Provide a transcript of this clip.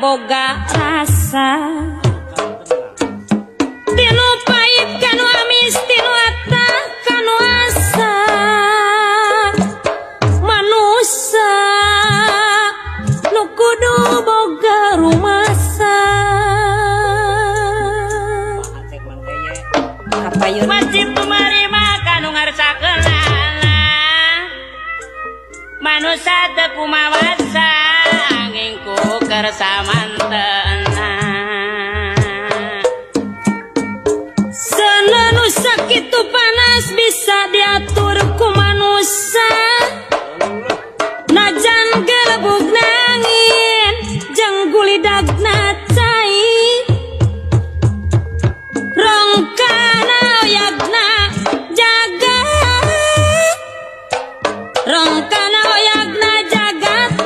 Boga rasa Tinu pait kanu amis, tinu atah kanu asa. Manusa nu kudu boga rumasa. Apa yun? Wajib menerima kanu ngarsakeunana. Manusa teu kumawasa angin ku kersaman.